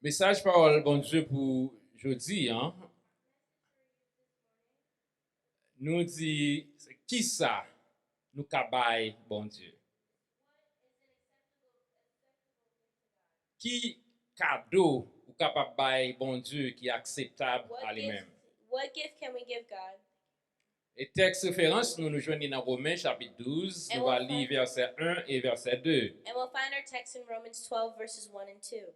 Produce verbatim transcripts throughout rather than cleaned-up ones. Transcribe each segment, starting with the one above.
Mesaj pawòl Bondye pou jodi a, nou di, kisa nou ka bay Bondye? Ki kado ou kapab bay Bondye ki akseptab a li menm? What gift can we give God? E tèks referans nou, nou jwenn li nan Women chapit douz, nou va li vèsè en e vèsè de. And we'll find our text in Romans twelve, verses one and two.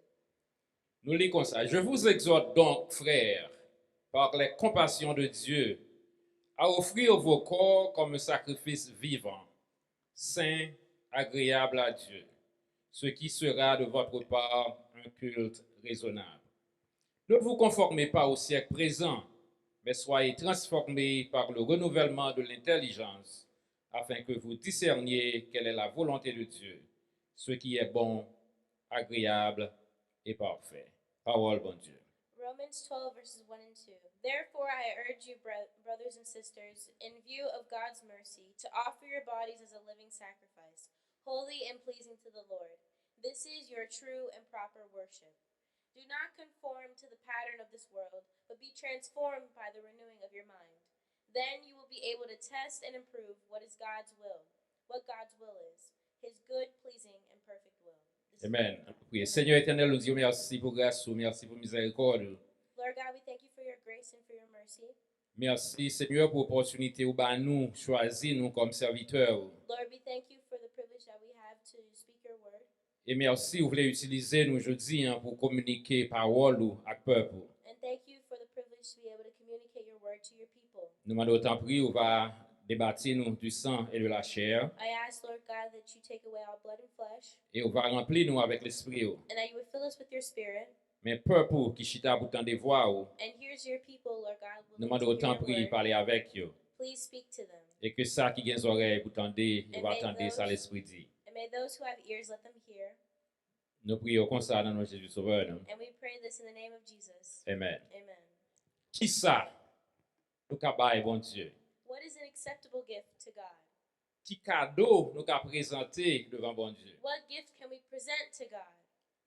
Nou li konsa, Je vous exhorte donc, frères, par les compassions de Dieu, à offrir vos corps comme un sacrifice vivant, saint, agréable à Dieu, ce qui sera de votre part un culte raisonnable. Ne vous conformez pas au siècle présent, mais soyez transformés par le renouvellement de l'intelligence, afin que vous discerniez quelle est la volonté de Dieu, ce qui est bon, agréable et parfait. Pawòl Bondye. Romans twelve, verses one and two. Therefore, I urge you, bre- brothers and sisters, in view of God's mercy, to offer your bodies as a living sacrifice, holy and pleasing to the Lord. This is your true and proper worship. Do not conform to the pattern of this world, but be transformed by the renewing of your mind. Then you will be able to test and approve what is God's will, what God's will is, his good, pleasing, and perfect will. This is Amen. An nou priye. Senyè Etènèl, nou di w mèsi pou gras ou, mèsi pou mizèrikòd ou. Lord God, we thank you for your grace and for your mercy. Mèsi, Senyè, pou opòtinite ou ba nou chwazi nou kòm sèvitè ou. Lord, we thank you for the privilege that we have to speak your word. E mèsi ou vle itilize nou jodi a pou kominike pawòl ou ak pèp ou. And thank you for the privilege to be able to communicate your word to your people. Nou mande w tanpri ou va debati nou du sang et de la chair I ask, Lord God, that you take away all blood and flesh, e ou va ranpli nou avèk Lespri ou. And that you would fill us with your spirit. Men pèp ou ki chita pou tande vwa ou, And here's your people, Lord God, nou willing mande to w hear your tanpri word. Pale avèk yo. Please speak to them. E ke sa ki gen zòrèy pou tande, yo And va may tande sa those- Lespri di. And may those who have ears let them hear. Nou priye w konsa nan non Jezi Sovè nou. And we pray this in the name of Jesus. Amen. Amen. Kisa nou ka bay Bondye? What is an acceptable gift to God? Ki kado nou ka prezante devan Bondye? What gift can we present to God?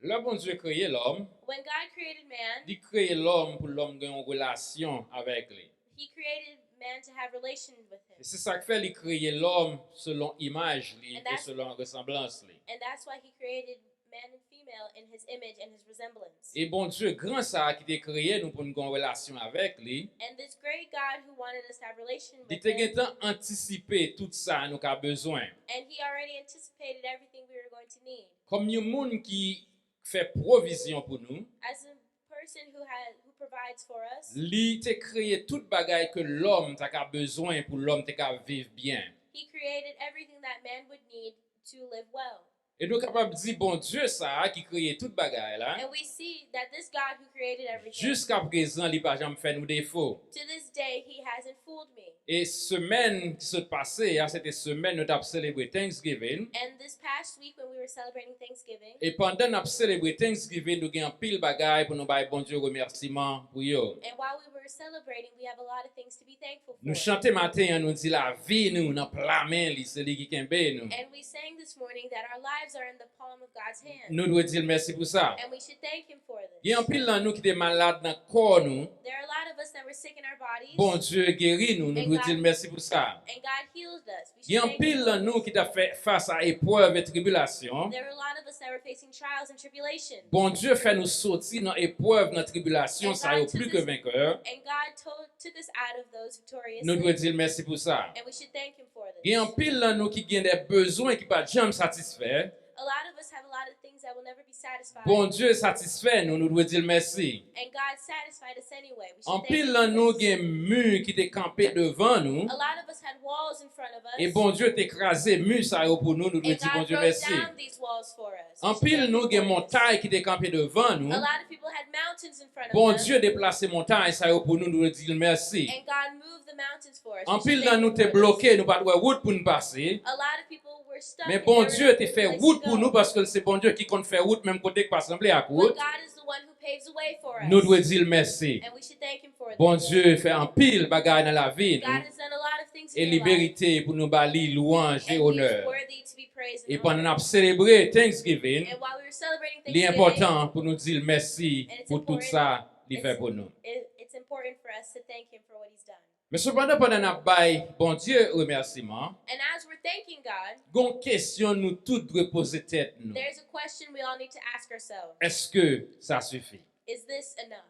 Lè Bondye kreye lòm, When God created man, li kreye lòm pou lòm gen yon relasyon avèk li. He created man to have relation with him. E se sa k fè li kreye lòm selon imaj li And e that's- selon resanblans li. And that's why he created man and female in his image and his resemblance. E Bondye gran sa a ki te kreye nou pou n gen yon relasyon avèk li, And this great God who wanted us to have relation li with te him, gentan antisipe tout sa nou ka bezwen. And he already anticipated everything we were going to need. Kòm yon moun ki fè pwovizyon pou nou, As a person who has who provides for us, li te kreye tout bagay ke lòm ta ka bezwen pou lòm te ka viv byen. He created everything that man would need to live well. E nou kapab di Bondye sa a ki kreye tout bagay la, And we see that this God who created everything, jiska prezan li pa janm fè nou defo. To this day, he hasn't fooled me. E semèn ki sot pase a, se te semèn nou t ap selebre Thanksgiving. And this past week when we were celebrating Thanksgiving, E pandan n ap selebre Thanksgiving, nou gen anpil bagay pou nou bay Bondye remèsiman pou yo. And while we were celebrating, we have a lot of things to be thankful for. Nou chante maten an, nou di lavi nou nan pla men li, se li ki kenbe nou. And we sang this morning that our lives are in the palm of God's hand. Nou dwe di l mèsi pou sa. And we should thank him for this. Gen anpil nan nou ki te malad nan kò nou. There are a lot of us that were sick in our bodies. Bondye geri nou, nou dwe di l mèsi pou sa. And God healed us. We should Gen thank him anpil for nan nou this. Ki t ap fè fas a eprèv e tribilasyon. There were a lot of us that were facing trials and tribulations. Bondye fè nou soti nan eprèv, nan tribilasyon sa yo pli ke venkè. And God told, took us out of those victorious Nou dwe things. Di l mèsi pou sa. And we should thank him for this. Gen anpil nan nou ki gen de bezwen ki pa t janm satisfè. A lot of us have a lot of things that will never be satisfied. Bondye satisfè nou, nou dwe di l mèsi. And God satisfied us anyway. We should thank Anpil him nan for nou this. Gen mi ki te kanpe devan nou. A lot of us had walls in front of us. E Bondye te kraze mi sa yo pou nou, nou dwe And di God Bondye broke mèsi. Down these walls for us. We should Anpil thank nou him gen for this. Montay ki te kanpe devan nou. A lot of people had mountains in front of them. Bondye deplase montay sa yo pou nou, nou dwe di l mèsi. And God moved the mountains for us. We should Anpil thank nan nou him te for bloke, this. Nou pa t wè wout pou n pase. A lot of people were stuck Men and Bondye never te knew fè place wout to pou nou go. Paske l se Bondye ki konn fè wout, menm kote k pa sanble ak But wout. God is the one who paves the way for us. Nou dwe di l mèsi. And we should thank him for this. Bondye fè anpil bagay nan lavi nou. God has done a lot of things E in li your life. Merite pou nou ba li lwanj e And onè. He's worthy to be praise and E pandan n ap selebre Thanksgiving, And while we were celebrating li Thanksgiving, enpòtan pou nou di l mèsi and it's pou tout important, sa li fè it's, pou nou. it, it's important for us to thank him for what he's done. Men sepandan, pandan n ap bay Bondye remèsiman, And as we're thanking God, gen yon kesyon nou tout dwe poze tèt nou. There's a question we all need to ask ourselves. Èske sa sifi? Is this enough?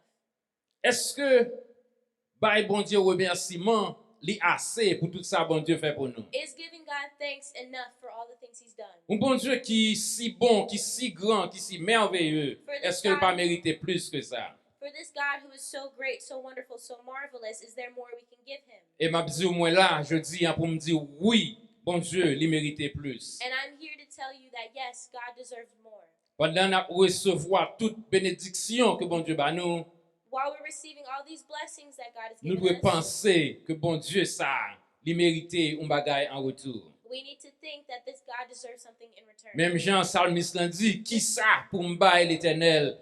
Èske bay Bondye remèsiman li ase pou tout sa Bondye fè pou nou? Is giving God thanks enough for all the things he's done? Yon Bondye ki si bon, ki si gran, ki si mèveye, For this èske l pa God merite plis ke sa? For this God who is so great, so wonderful, so marvelous, is there more we can give him? E m ap di w, mwen la, jodi a, pou m di w, wi, Bondye, li merite plis. And I'm here to tell you that yes, God deserves more. Pandan n ap resevwa tout benediksyon ke Bondye ba nou, While we're receiving all these blessings that God has nou given dwe us, panse ke Bondye sa a, li merite yon bagay an retou. We need to think that this God deserves something in return. Menm jan salmis lan di, kisa pou m bay Letènèl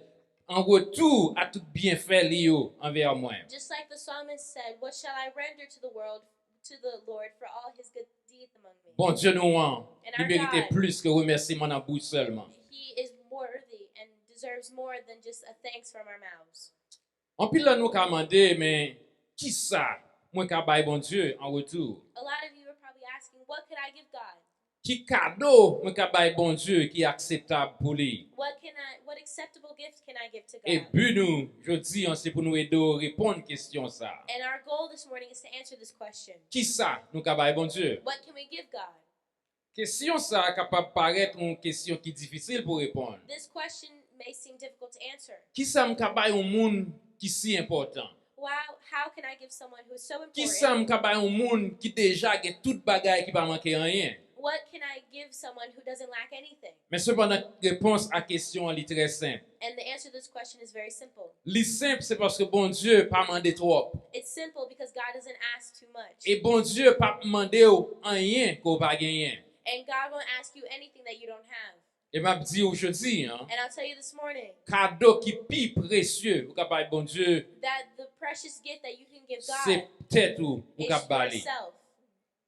an retou a tout byenfè li yo anvè mwen? Just like the psalmist said, what shall I render to the world, to the Lord for all his good deeds among me? Bondye nou an, And li our merite God, plis ke remèsiman nan bouch sèlman. He is worthy and deserves more than just a thanks from our mouths. Anpil nan nou ka mande, men kisa mwen ka bay Bondye an retou? A lot of you are probably asking, what could I give God? Ki kado mwen ka bay Bondye ki akseptab pou li? What can I, what acceptable gift can I give to God? E bi nou jodi an, se pou nou ede w reponn kesyon sa a. And our goal this morning is to answer this question. Kisa nou ka bay Bondye? What can we give God? Kesyon sa a kapab parèt yon kesyon ki difisil pou reponn. This question may seem difficult to answer. Kisa m ka bay yon moun ki si enpòtan? Wow, how can I give someone who is so important? Kisa m ka bay yon moun ki deja gen tout bagay, ki pa manke anyen? What can I give someone who doesn't lack anything? Men sepandan, repons a kesyon an, li trè senp. And the answer to this question is very simple. Li senp, se paske Bondye pa mande twòp. It's simple because God doesn't ask too much. E Bondye p ap mande w anyen ke w pa genyen. And God won't ask you anything that you don't have. E m ap di w jodi an, And I'll tell you this morning, kado ki pi presye ou ka bay Bondye, that the precious gift that you can give se God tèt ou ou is ka ba li. Yourself.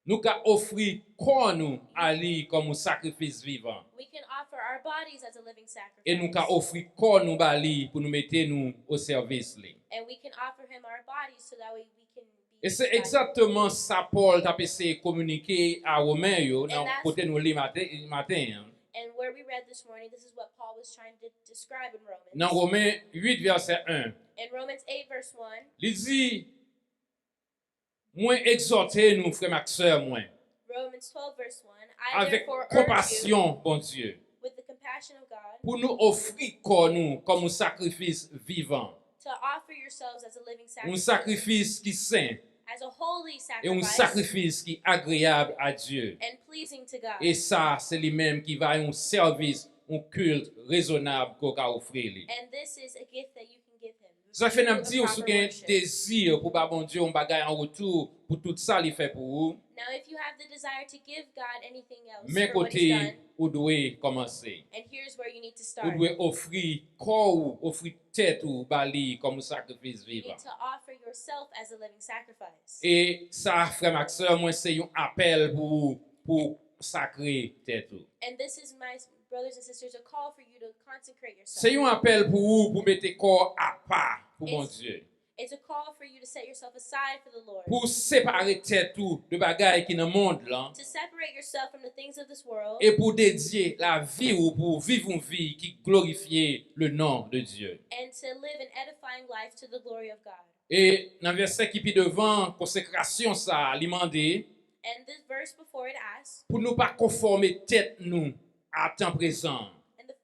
Nou ka ofri kò nou a li kòm yon sakrifis vivan. We can offer our bodies as a living sacrifice. E nou ka ofri kò nou ba li pou nou mete nou o sèvis li. And we can offer him our bodies so that way we can be E se his body. Egzakteman sa Pòl t ap eseye kominike a Women yo nan And that's kote nou li maten, maten an. And where we read this morning, this is what Paul was trying to describe in Romans. Nan Women uit vèsè en, In Romans eight, verse one, li di, mwen egzòte nou, frè m ak sè mwen, Romans twelve, verse one, I avèk therefore urge you, konpasyon Bondye, with the compassion of God, pou nou ofri kò nou kòm yon sakrifis vivan, to offer yourselves as a living yon sacrifice, sakrifis ki sen, as a holy e yon sacrifice, sakrifis ki agreyab a Dye. And pleasing to God. E sa, se li menm ki va yon sèvis, yon kilt rezonab ke w ka ofri li. And this is a gift that you can give him. Sa fè n ap di w, si w gen dezi pou ba Bondye yon bagay an retou pou tout sa li fè pou ou, Now, if you have the desire to give God anything else men for what he's kote done, ou dwe kòmanse. And here's where you need to start. Ou dwe ofri kò ou, ofri tèt ou ba li kòm yon sakrifis vivan. You need to offer yourself as a living sacrifice. E sa, frè m ak sè mwen, se yon apèl pou ou, pou konsakre tèt ou. And this is, my brothers and sisters, a call for you to consecrate yourself. Se yon apèl pou ou pou mete kò w apa pou Bondye. It's a call for you to set yourself aside for the Lord. Pou w separe tèt ou de bagay ki nan mond lan. To separate yourself from the things of this world. E pou w dedye lavi ou pou w viv yon vi ki glorifye le nom de Dieu. And to live an edifying life to the glory of God. E nan vèsè ki pi devan, konsekrasyon sa a, li mande And this verse before it asks, pou nou pa konfòme tèt nou a tan prezan. And the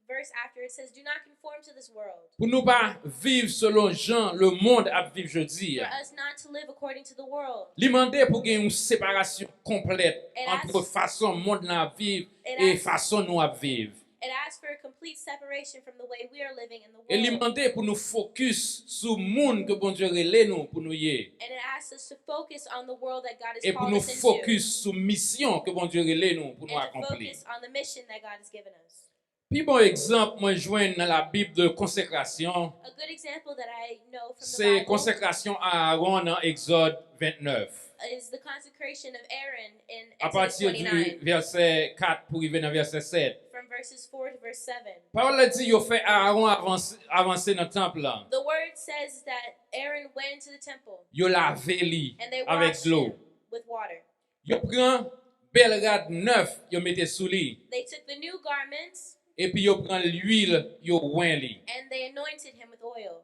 verse after it says, do not conform to this world. Pou nou pa viv selon jan lemonn ap viv jodi a. For us not to live according to the world. Li mande pou gen yon separasyon konplèt ant fason mond lan ap viv e fason nou ap viv. It asks for a complete separation from the way we are living in the world. E li mande pou nou fokis sou moun ke Bondye rele nou pou nou ye. And it asks us to focus on the world that God has called us into. E pou nou fokis sou misyon ke Bondye rele nou pou nou akonpli. And to focus on the mission that God has given us. Pi bon egzanp mwen jwenn nan Labib de konsekrasyon, a good example that I know from the Bible, se konsekrasyon Aaron nan Egzòd vennèf. is the consecration of Aaron in A Exodus pati di twenty-nine, vèsè kat pou rive nan vèsè sèt. From verses four to verse seven. Pawòl la di yo fè Aaron avanse, avanse nan tanp lan. The word says that Aaron went into the temple Yo lave li and they avèk washed dlo. Him with water. Yo pran bèl rad nèf, yo mete sou li. They took the new garments Epi yo pran lwil, yo wen li. And they anointed him with oil.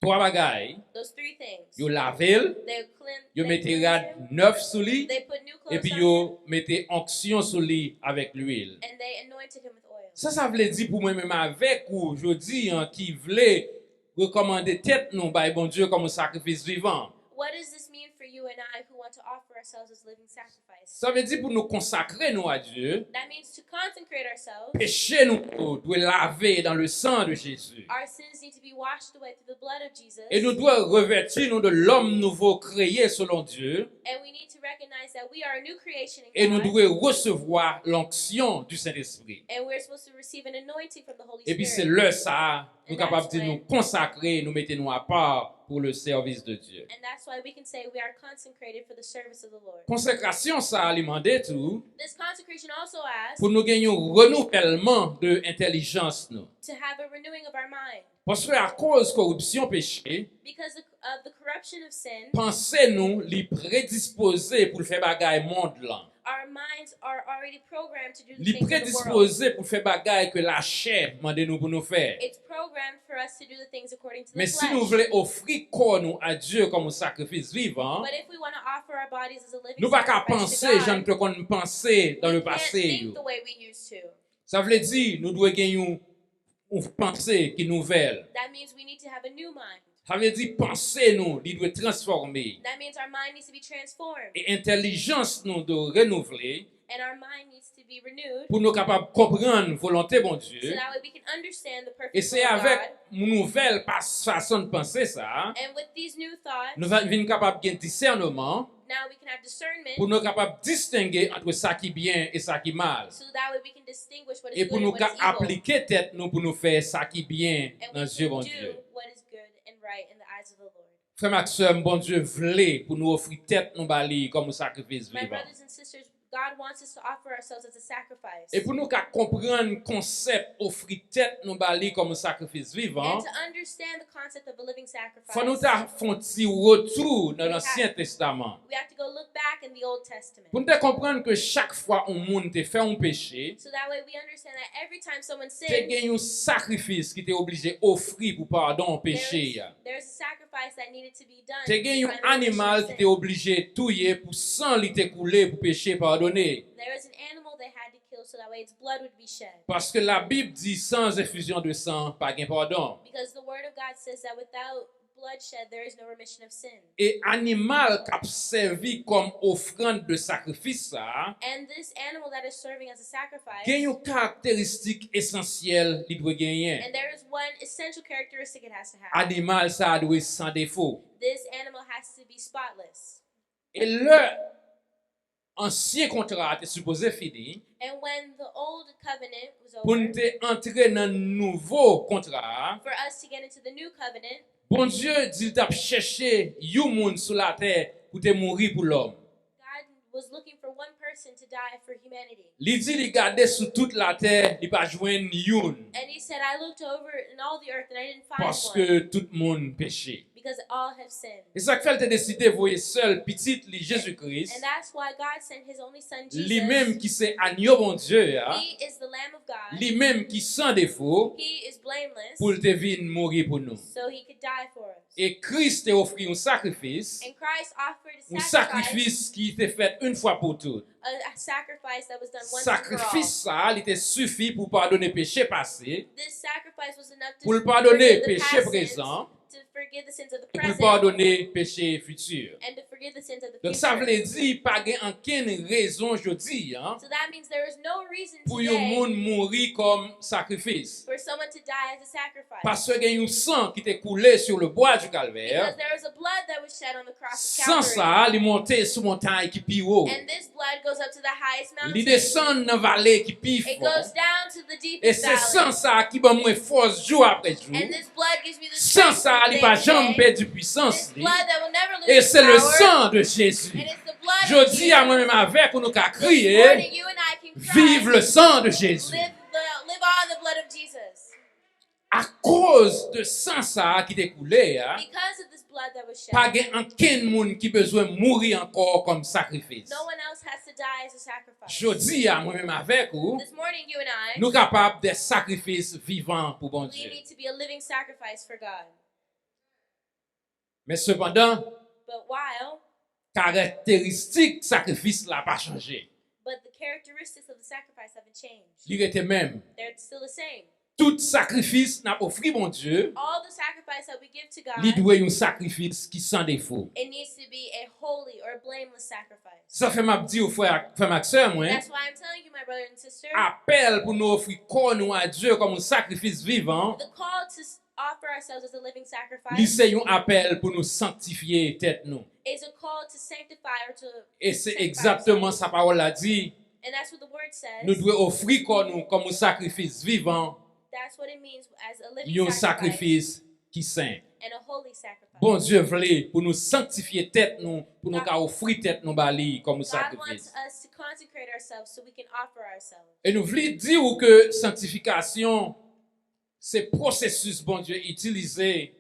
Twa bagay, Those three things. Yo lave l, They clean, yo they mete cleansed rad him. Nèf sou li, They put new clothes epi on yo him. Mete onksyon sou li avèk lwil. And they anointed him with oil. Sa sa vle di pou mwen menm avèk ou jodi an ki vle rekòmande tèt nou bay Bondye kòm yon sakrifis vivan? What does this mean for you and I who want to offer ourselves as living sacrifice? Sa vle di pou nou konsakre nou a Dye, That means to consecrate ourselves. Peche nou yo dwe lave dans le sang de Jésus. Our sins need to be washed away through the blood of Jesus. E nou dwe revèti nou de lòm nouvo kreye selon Dye. And we need to recognize that we are a new creation in E nou God. Dwe resevwa l'onction du Saint-Esprit. And we're supposed to receive an anointing from the Holy Epi se Spirit. Lè sa a, nou And kapab that's di when- nou konsakre, nou mete nou apa pour le service de Dieu. And that's why we can say we are consecrated for the service of the Lord. Konsekrasyon sa a li mande tou This consecration also asks pou nou gen yon renouvèlman de entèlijans nou. To have a renewing of our mind. Paske akoz koripsyon peche, Because of, of the corruption of sin, panse nou li predispoze pou l fè bagay mond lan. Our minds are already programmed to do the Li things of the world. Predispoze pou l fè bagay ke lachè mande nou pou nou fè. It's programmed for us to do the things according to the Men si flesh. Nou vle ofri kò nou a Dye kòm yon sakrifis vivan, But if we want to offer our bodies as a living nou pa ka sacrifice panse to God, jan nou te konn panse dans we le can't passé think yo. The way we used to. Sa vle di nou dwe gen yon, yon panse ki nouvèl. That means we need to have a new mind. Sa vle di panse nou li dwe transfòme. That means our mind needs to be transformed. E entèlijans nou dwe renouvle. And our mind needs to be renewed. Pou nou kapab konprann volonte Bondye. So that way we can understand the perfect E se will of avèk God. Nouvèl pas fason de panse sa a, And with these new thoughts, nou va vin kapab gen disèneman now we can have discernment. Pou nou kapab distenge ant sa ki byen e sa ki mal. So that way we can distinguish what is E pou good nou and what ka is evil. Aplike tèt nou pou nou fè sa ki byen And nan we zye can Bondye. Do what is good and right in the eyes of the Lord. Frè m ak sè m, Bondye vle pou nou ofri tèt nou ba li kòm yon sakrifis My vivan. Brothers and sisters, God wants us to offer ourselves as a sacrifice. E pou nou ka konprann konsèp ofri tèt nou ba li kòm yon sakrifis vivan, And to understand the concept of a living sacrifice, fò nou ta fè yon ti retou nan We Ansyen have- Testaman. We have to go look back in the Old Testament. Pou nou te konprann ke chak fwa yon moun te fè yon peche, So that way we understand that every time someone te sins, gen yon sakrifis ki te oblije ofri pou padon peche a. There's a sacrifice that needed to be done. Te gen yon By the remission animal of ki sin. Te oblije touye pou san li te koule pou peche padone. There was an animal they had to kill so that way its blood would be shed. Paske Labib di sans efizyon de san pa gen padon. Because the word of God says that without bloodshed there is no remission of sin. E animal k ap sèvi kòm ofrann de sakrifis sa a, And this animal that is serving as a sacrifice, Gen yon karakteristik esansyèl li dwe genyen. And there is one essential characteristic it has to have. Animal sa a dwe san defo. This animal has to be spotless. E lè ansyen kontra a te sipoze fini, And when the old covenant was pou n over, te antre nan nouvo kontra a, for us to get into the new covenant, Bondye di l t ap chèche yon moun sou latè pou te mouri pou lòm. God was looking for one person to die for humanity. Li di li gade sou tout latè, li pa jwenn youn. And he said, I looked over in all the earth and I didn't find Paske one tout moun peche. Because all have sinned. E sa k fè l te deside voye sèl pitit li, Jezi Kris, And that's why God sent his only son li Jesus. Menm ki se anyo Bondye a, He is the Lamb of God. Li menm ki san defo, He is blameless. Pou l te vin mouri pou nou. So he could die for us. E Kris te ofri yon sakrifis, And Christ offered a yon sacrifice, sakrifis ki te fèt yon fwa pou tout. A, a sacrifice that was done once and for all. Sakrifis sa a, li te sifi pou padone peche pase, This sacrifice was enough to pou l padone forgive the peche past sins, prezan, to forgive the sins of the e pou l present, padone peche fiti. And to forgive the sins of the Donk sa future. Vle di pa gen ankenn rezon jodi a So that means there is no reason Pou yon today moun mouri kòm sakrifis. For someone to die as a sacrifice. Paske gen yon san ki te koule sur le bois du calvaire. Because there was a blood that was shed on the cross of San Calvary. Sa a, li monte sou montay ki pi wo. And this blood goes up to the highest mountain. Li desann nan vale ki pi fon. It goes down to the E deepest se valley. San sa a ki ban mwen fòs jou apre jou. And this blood gives me the San strength sa a, from li day pa janm pèdi pwisans li. E se le sang de Jésus. Jodi a, mwen menm avèk ou, nou ka kriye, Vive le sang de Jésus. Akoz de san sa a ki te koule a, pa gen ankenn moun ki bezwen mouri ankò kòm sakrifis. Jodi a, mwen menm avèk ou, nou kapab de sakrifis vivan pou Bondye. Men sepandan, karakteristik sakrifis la pa chanje. Li rete menm. Tout sakrifis n ap ofri Bondye, li dwe yon sakrifis ki san defo. Sa fè m ap di w, frè ak, frè m ak sè mwen, apèl pou nou ofri kò nou a Dye kòm yon sakrifis vivan, li se yon apèl pou nou sanktifye tèt nou. E se egzakteman sa pawòl la di. Nou dwe ofri kò nou kòm yon sakrifis vivan, yon sakrifis ki sen. Bondye vle pou nou sanktifye tèt nou, pou nou ka ofri tèt nou ba li kòm yon sakrifis. E nou vle di w ke sanktifikasyon se pwosesis Bondye itilize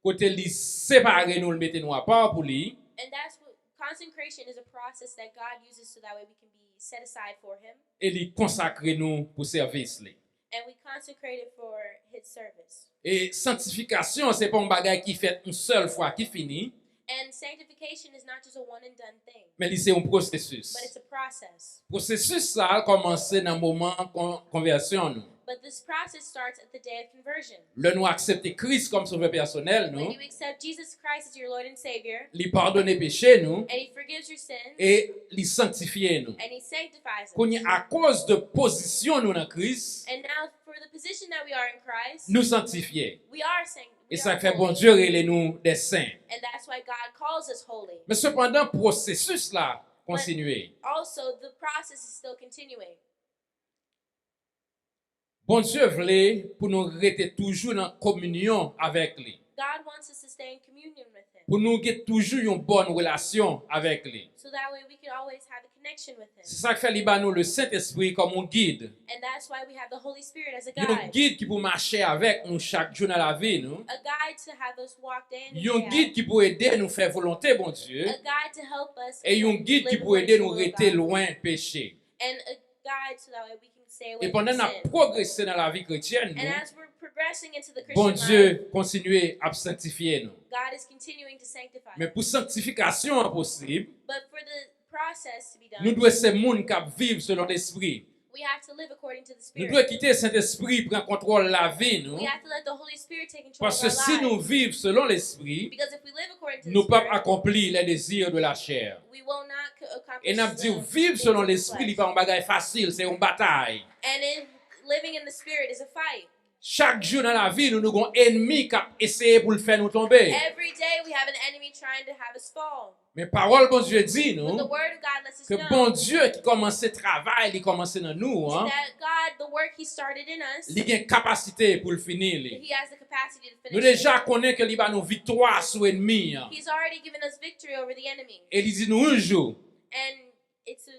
kote li separe nou, l mete nou apa pou li, And that's what consecration is a process that God uses so that way we can be set aside for Him e li konsakre nou pou sèvis li. And we consecrate it for His service. E sanktifikasyon se pa yon bagay ki fèt yon sèl fwa ki fini. And sanctification is not just a one and done thing, men li se yon pwosesis. But it's a process. Pwosesis sa a kòmanse nan moman kon-, konvèsyon nou. But this process starts at the day of conversion. Lè nou aksepte Kris kòm Sovè pèsonèl nou, When you accept Jesus Christ as your Lord and Savior, li padone peche nou, and He forgives your sins, e li sanktifye nou. And He sanctifies us. Kounye a, akoz de pozisyon nou nan Kris, And now, for the position that we are in Christ, nou sanktifye. We are sanctified. E sa k fè Bondye rele nou de sen. And that's why God calls us holy. Men sepandan, pwosesis la kontinye. But also, the process is still continuing. Bondye vle pou nou rete toujou nan kominyon avèk li. God wants us to stay in communion with Him. Pou nou gen toujou yon bòn relasyon avèk li. So that way we can always have a connection with Him. Se sa k fè li ba nou le Sentespri kòm yon gid. And that's why we have the Holy Spirit as a guide. Yon gid ki pou mache avèk nou chak jou nan lavi nou. A guide to have us walk day in and day out. Yon gid ki pou ede nou fè volonte Bondye. A guide to help us live the will of God. E yon gid ki pou ede nou rete lwen peche. And a guide so that way we can stay away from sin. E pandan n ap pwogrese nan lavi kretyèn nou, And as we're progressing into the Christian life, Bondye kontinye ap sanktifye nou. God is continuing to sanctify us. Men pou sanktifikasyon an posib, But for the process to be done, nou dwe se moun k ap viv selon Lespri. We have to live according to the Spirit. Nou dwe kite Sentespri pran kontwòl lavi nou. We have to let the Holy Spirit take control of our lives. Paske si nou viv selon Lespri, Because if we live according to the Spirit, nou p ap akonpli les désirs de la chair. We will not c-, accomplish the things of flesh. E n ap di w, viv selon Lespri, li pa yon bagay fasil, se yon batay. And in, living in the Spirit is a fight. Chak jou nan lavi nou, nou gon ènmi k ap eseye pou l fè nou tonbe. Every day we have an enemy trying to have us fall. Men pawòl Bondye di nou, But the word of God lets us know ke Bondye ki kòmanse travay li kòmanse nan nou an, that God, the work He started in us, li gen kapasite pou l fini li. He has the capacity to finish it. Nou deja konnen ke li ba nou viktwa sou ènmi an. He's already given us victory over the enemy. E li di nou yon jou, And it's a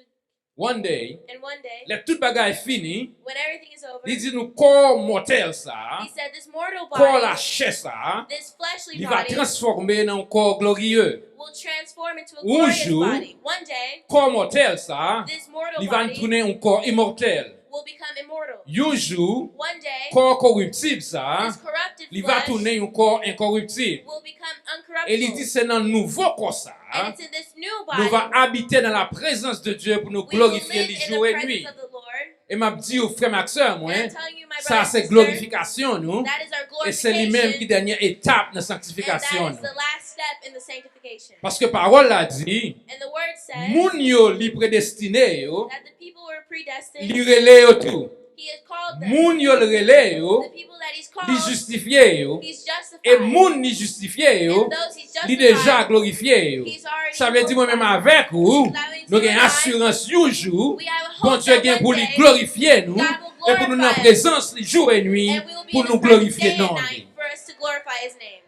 one day, And one day, lè tout bagay fini, when everything is over, li di nou kò mòtèl sa a, He said, "This mortal body, kò lachè sa a, this fleshly body, li va transfòme nan yon kò gloriye. Will transform into a glorious body." Yon jou, one day, kò mòtèl sa a, this mortal body, li va tounen yon kò imòtèl. Will become immortal. Yon jou, one day, kò koriptib sa a, this corrupted flesh, li va tounen yon kò enkòriptib. Will become uncorruptible. E li di se nan nouvo kò sa a, And it's in this new body, nou va abite nan la prezans de Dye pou nou glorifye li jou e nwi. We will live in the presence of the Lord. E m ap di w, frè m ak sè mwen, And I'm telling you, my brothers and sisters, sa se glorifikasyon nou, that is our glorification, e se li menm ki dènye etap nan sanktifikasyon nou. And that is the last step in the sanctification. Paske pawòl la di, And the word says, moun yo li predestine yo, that the people were predestined, li rele yo tou. He has called them. Moun yo l rele yo, The people that He's called, li jistifye yo. He's justified. E moun li jistifye yo, And those He's justified, li deja glorifye yo. He's already glorified. Sa vle di mwen menm avèk ou, So that means nou gen you and I, asirans yon jou, we have a hope Bondye that gen one pou li day glorifye nou, God will e pou nou nan glorify us. Prezans li jou e nwi, And we will be pou in His nou presence glorifye day and non li. Night for us to glorify His name.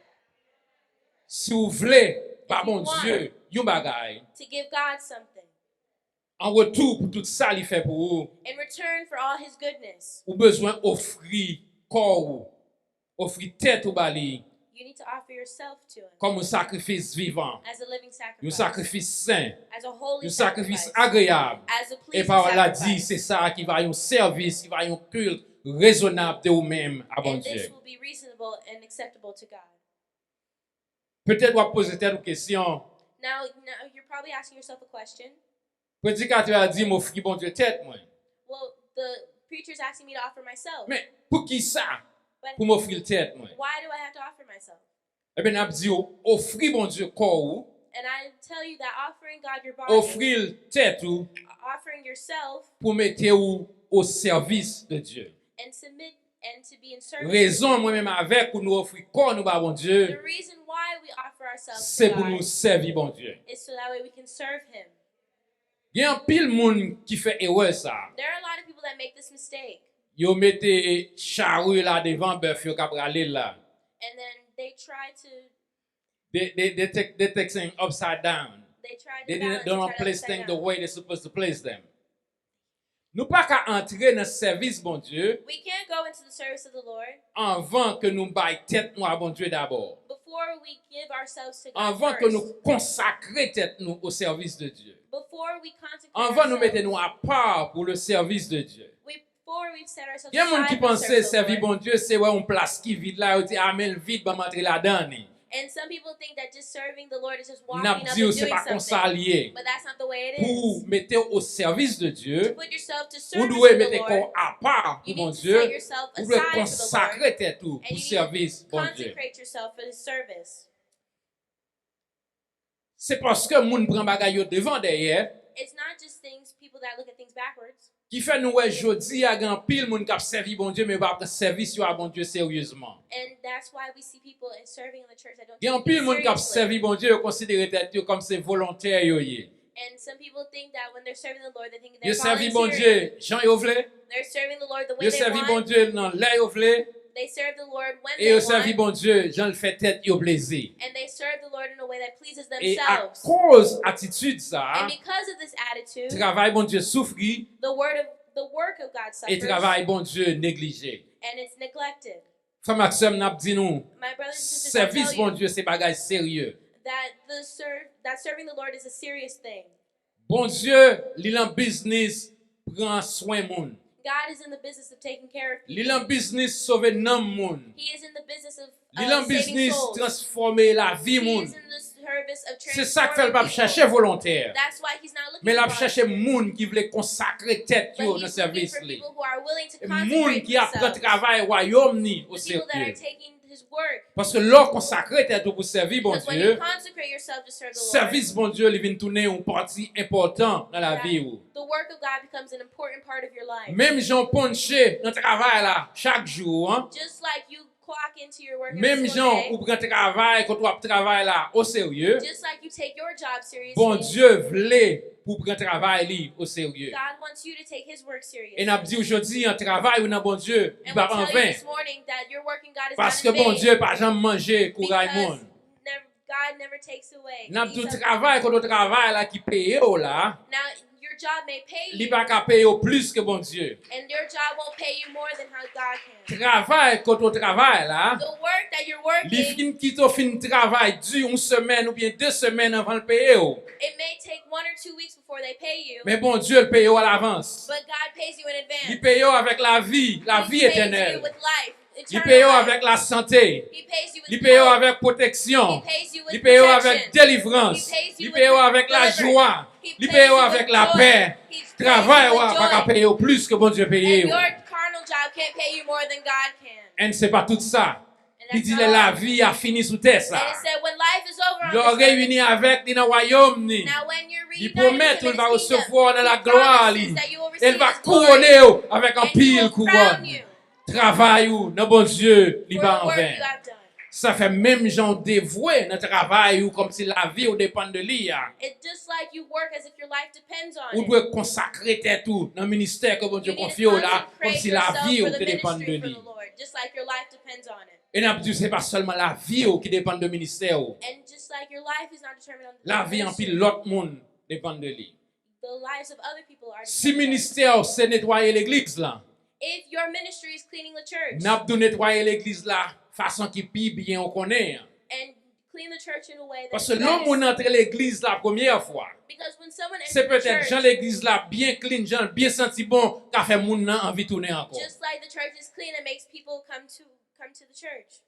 Si w vle ba Bondye yon bagay, to give God something, an retou pou tout sa li fè pou ou, in return for all his goodness, ou bezwen ofri kò w, ofri tèt ou ba li, you need to offer yourself to him, kòm yon sakrifis vivan, as a living sacrifice, yon sakrifis sen, as a holy, yon sakrifis, sacrifice, agreyab. As a pleasing, e pawòl la di, sacrifice, se sa ki va yon sèvis, ki va yon kilt rezonab de ou menm a Bondye. And this will be reasonable and acceptable to God. Petèt w ap poze tèt ou kesyon. Now, now you're probably asking yourself a question. Predikatè a di m ofri Bondye tèt mwen. Well, the preacher's asking me to offer myself. Men poukisa, but pou m ofri l tèt mwen? Why do I have to offer myself? Ebyen, n ap di w ofri Bondye kò ou, and I tell you that offering God your body, ofri l tèt ou, offering yourself, pou mete w o sèvis de Dye. And submit and to be in service. Rezon mwen menm avèk ou nou ofri kò nou ba Bondye, the reason why we offer ourselves to God, se pou nou sèvi Bondye. Is so that way we can serve him. Gen anpil moun ki fè erè sa. There are a lot of people that make this mistake. Yo mete chari la devan bèf yo k ap rale l la. And then they try to, they, they, they take, they take things upside down. They try to, they don't, balance, don't try to place upside things the down, way they're supposed to place them. Nou pa ka antre nan sèvis Bondye, we can't go into the service of the Lord, anvan ke nou bay tèt nou a Bondye dabò. Before we give ourselves to God, anvan ke, first, nou konsakre tèt nou o sèvis de Dye. Before we consecrate, anvan nou mete, ourselves, nou apa pou le service de Dieu. We, before we set ourselves aside for the service of the Lord. Gen moun ki panse sèvi Bondye se wè yon plas ki vid la, yo di, "A, men l vid, ban m antre ladan li." And some people think that just serving the Lord is just walking up and doing something. N ap di w se pa konsa l ye. But that's not the way it is. Pou w mete w o sèvis de Dye, to put yourself to service for the Lord, ou dwe mete kò w apa pou Bondye, you need to set yourself aside for the Lord, ou dwe konsakre tèt ou pou sèvis Bondye. And you need to consecrate yourself for his service. Se paske moun pran bagay yo devan dèyè, it's not just things, people that look at things backwards, ki fè nou wè jodi a gen anpil moun k ap sèvi Bondye, men yo pa pran sèvis yo a Bondye seryezman. And that's why we see people in serving in the church that don't take it seriously. Gen anpil moun k ap sèvi Bondye, yo konsidere tèt yo kòm se volontè yo ye. And some people think that when they're serving the Lord, they think they're volunteering. Yo sèvi Bondye jan yo vle. They're serving the Lord the way they want. Yo sèvi Bondye nan lè yo vle. They serve the Lord when they want. E yo sèvi Bondye jan l fè tèt yo plezi. And they serve the Lord in a way that pleases themselves. E akoz atitid sa a, and because of this attitude, travay Bondye soufri, the word of, the work of God suffers, e travay Bondye neglije. And it's neglected. Frè m ak sè m, n ap di nou, my brothers and sisters, I tell you, sèvis Bondye se bagay serye. That the serve, that serving the Lord is a serious thing. Bondye, li lan biznis pran swen moun. God is in the business of taking care of people. Li lan biznis sove nanm moun. He is in the business of, uh, saving souls. Li lan biznis transfòme lavi moun. He is in the service of transforming people. Se sa k fè l p ap chache volontè. That's why he's not looking for, men l ap chache moun ki vle konsakre tèt yo nan sèvis li. But he's looking for people who are willing to consecrate themselves. Moun ki ap pran travay wayòm ni o serye. The people that are taking his work. Paske lè w konsakre tèt ou pou sèvi Bondye, because when you consecrate yourself to serve the Lord, sèvis Bondye li vin tounen yon pati enpòtan nan lavi w. That the work of God becomes an important part of your life. Menm jan w ponche nan travay la chak jou an, just like you clock into your work every single day, menm jan ou pran travay kote w ap travay la o serye, just like you take your job seriously, Bondye vle pou w pran travay li o serye. God wants you to take his work seriously. E n ap di w jodi an, travay ou nan Bondye, li p ap anven. And we tell you this morning that your work in God is not in vain. Paske Bondye pa janm manje kouray moun. Because nev-, God never takes away. N ap di w travay kote w travay la ki peye w la, now, your job may pay you, li pa ka peye w plis ke Bondye. And your job won't pay you more than how God can. Travay kote w travay la, the work that you're working, li fin kite w fin travay di yon semèn oubyen de semèn anvan l peye w. It may take one or two weeks before they pay you. Men Bondye, l peye w alavans. But God pays you in advance. Li peye w avèk lavi, lavi etènèl. He pays you with life, eternal life. Li peye w avèk lasante. He pays you with health. Li peye w avèk pwoteksyon. He pays you with protection. Li peye w avèk delivrans. He pays you with deliverance. Li peye w avèk lajwa. He pays you with joy. Li peye w avèk lapè. He pays you with joy. Travay ou a pa ka peye w plis ke Bondye peye w. And your carnal job can't pay you more than God can. And se pa tout sa. Li di lè lavi a fini sou tè sa, lè w reyini avèk li nan wayòm ni, li pwomèt ou l va resevwa w nan laglwa li, e l va kouwone w avèk anpil kouwòn. Travay ou nan Bondye, li pa anven. Sa fè menm jan w devwe nan travay ou kòmsi lavi w depann de li a, ou dwe konsakre tèt ou nan ministè ke Bondye konfye w la kòmsi lavi w te depann de li. E n ap di w, se pa sèlman lavi w ki depann de ministè w. And just like your life is not determined on the Lavi anpil lòt moun depann de li. The lives of other people are Si determined. Ministè w se netwaye legliz la, If your ministry is cleaning the church n ap di w netwaye legliz la fason ki pi byen ou konnen an. And clean the church in a way that's Paske lè yon moun best. Antre legliz la premyè fwa, Because when someone se enters the petèt jan church, legliz la byen clean, jan l byen santi bon, ka fè moun nan anvi tounen ankò. Just like the church is clean, it makes people come to come to the church.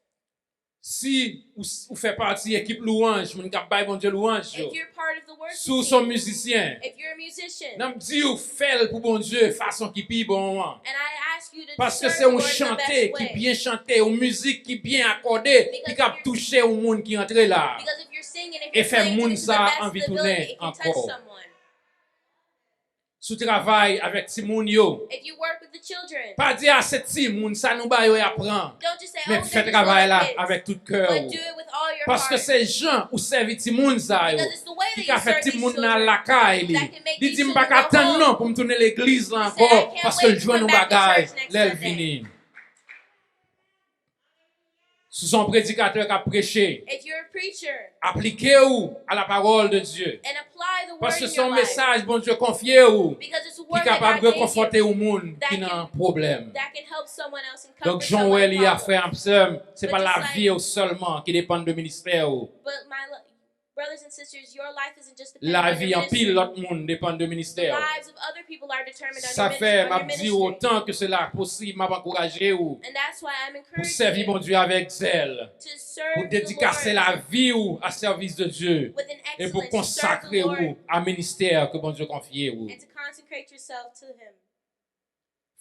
Si ou, ou fè pati ekip louwanj, moun k ap bay Bondye louwanj yo, If you're part of the worship si w se yon team, mizisyen, if you're a musician, n ap di w fè l pou Bondye fason ki pi bon an. and I ask you to Paske serve se the yon Lord in the chante best ki way. Byen chante, yon mizik ki byen akòde, ki kab touche yon moun ki antre la. Because if you're singing, if E you're fè playing moun to the sa best anvi of the tounen ability, it can touch ankò. Someone. Si w travay avèk timoun yo, If you work with the children, pa di a se timoun, sa nou ba yo y ap pran. Don't just say, Men "Oh, fè they're just travay little la kids," avèk tout kè but w. do it with all your Paske heart. se jan ou sèvi timoun sa yo Because it's the way ki that ka you fè serve these timoun nan children lakay li. that can make Li these di m pa children ka go tann home. Non pou m tounen legliz la He said, "I ankò, can't paske wait l to jwenn come yon back to bagay church next lè l Sunday." Vini. Si w se yon predikatè k ap preche, If you're a preacher, aplike w a la parole de Dieu. And apply the word Paske in se your yon life. Mesaj Bondye konfye w Because it's a ki word that kapab God gave rekonfòte you yon moun that ki can- nan pwoblèm. That can help someone else and Donk, comfort jan w wè someone li in a, frè problem. ak sè m, se But pa just lavi w sèlman ki depann de ministè w. But my lo- brothers and sisters, your life isn't just dependent on Lavi your anpil ministry. Lòt moun depann de The ministè w. Lives of other people are determined on Sa your fè, ministry, m on ap your di w, ministry. Otan ke sela posib, m ap ankouraje w And that's why I'm pou sèvi encouraging you Bondye avèk zèl, to serve pou the dedikase Lord lavi w a sèvis de Dye, with an e pou excellence, serve the konsakre w Lord, a ministè ke Bondye konfye w. And to consecrate yourself to Him.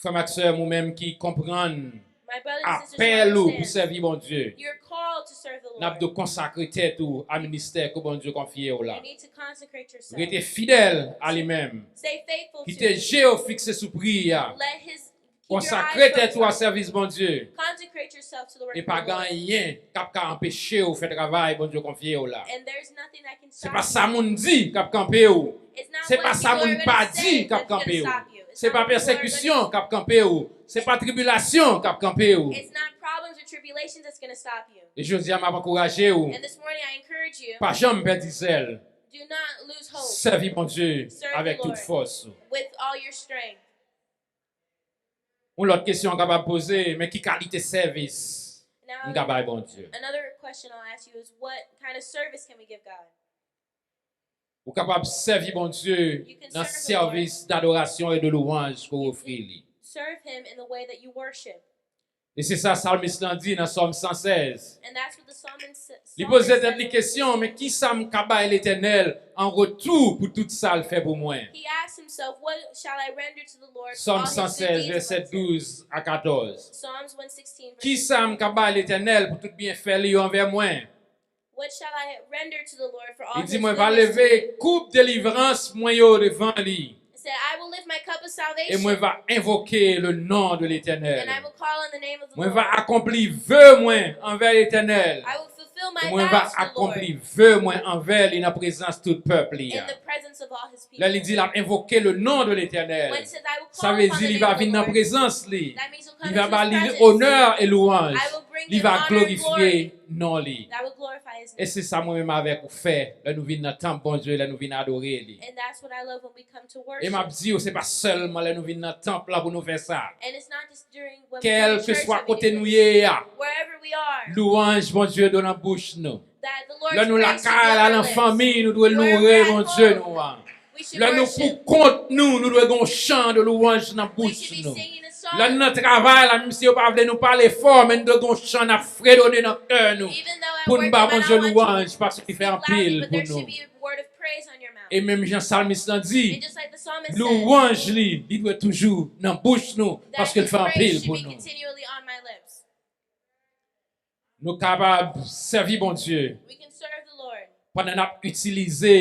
Frè m ak sè m, ou menm ki konprann My brothers and sisters, apèl you ou pou understand. Sèvi Bondye, You're called to serve the n ap Lord. Dwe konsakre tèt ou a ministè ke Bondye konfye w la. You need to consecrate yourself. Rete fidèl a li menm. Stay faithful to Kite Him. Je w fikse sou pri a. Let His keep your Konsakre eyes tèt ou a focused on sèvis Bondye. Consecrate yourself to the work E of pa the Lord. Gen anyen k ap ka anpeche w fè travay Bondye konfye w la. And there's nothing that can Se stop pa you. Sa moun di k ap kanpe w. It's not Se pa what sa people moun are pa going to di say k ap that's going kanpe to w. Stop you. It's Se not pa what people are gonna pèsekisyon say. K ap kanpe w. Se pa tribilasyon k ap kanpe w. It's not problems or tribulations that's going to stop you. E jodi a, m ap ankouraje w. And this morning I encourage you, Pa janm pèdi zèl. Do not lose hope. Sèvi Bondye Serve the avèk tout Lord. Fòs ou. With all your strength. Yon lòt kesyon w kapab poze, men ki kalite sèvis Now, m ka bay Bondye? Another question I'll ask you is, what kind of service can we give God? Ou kapab sèvi Bondye nan sèvis dadorasyon e de louwanj ke w ofri li. Serve Him in the way that you worship. E se sa salmis lan di nan Sòm san sèz. And that's what the psalmist sa- Li poze psalmist tèt li says. Kesyon, men ki sa m ka bay Letènèl an retou pou tout sa l fè pou mwen? He asked himself, "What shall I render to the Lord for all Sòm his san sèz, good deeds?" vèsè douz a katòz. Psalms one sixteen, verse Ki sa m ka bay Letènèl pou tout byenfè li yo anvè mwen? What shall I render to the Lord for all Li his di, mwen va goodness? Leve koup delivrans mwen yo devan li, He said, "I will lift my cup of e salvation, mwen va envoke le non de Letènèl. And I will call on the name of the Mwen Lord. Va akonpli ve mwen anvè Letènèl. I will fulfill my E mwen va vows to the Lord akonpli ve mwen anvè li nan prezans tout pèp li a. In the presence of all his people." Lè li di l ap envoke le non de Letènèl, When he says, "I will sa call vle upon di the li name va of the vin nan Lord," prezans li. That means you'll Li come va into ba his li presence. onè e louwanj. I will bring Li him va honor and glorifye glory. Non li. I will glorify his E name. Se sa mwen menm avèk ou fè lè nou vin nan tanp Bondye, lè nou vin adore li. And that's what I love when we come to E m ap worship. Di w, se pa sèlman lè nou vin nan tanp la pou nou fè sa. And it's not just during when we come to church Kèlkeswa that we kote do nou this. Ye a, Wherever we are, louwanj Bondye dwe nan bouch nou. That the Lord's Lè nou praise should be lakay on la, our nan lips. Fanmi nou, nou dwe Wherever louwe at Bondye home, nou an. We should Lè nou worship. Pou kont nou, nou dwe gen yon chan de louwanj nan We bouch should be nou. Singing a song. Lè nou nan travay la, menm si yo pa vle nou pale fò, men nou dwe gen yon chan n ap fredone nan kè nou. Even though at Pou work n ba we might Bondye not want louwanj, to paske li fè speak anpil loudly, but pou there nou. Should be a word of praise on your mouth. E menm jan salmis lan di, And just like the psalmist said, louwanj li, li dwe toujou nan bouch nou, that paske l his fè praise anpil should pou be Nou. Continually on my lips. Nou kapab sèvi Bondye. We can serve the Lord. Pandan n ap itilize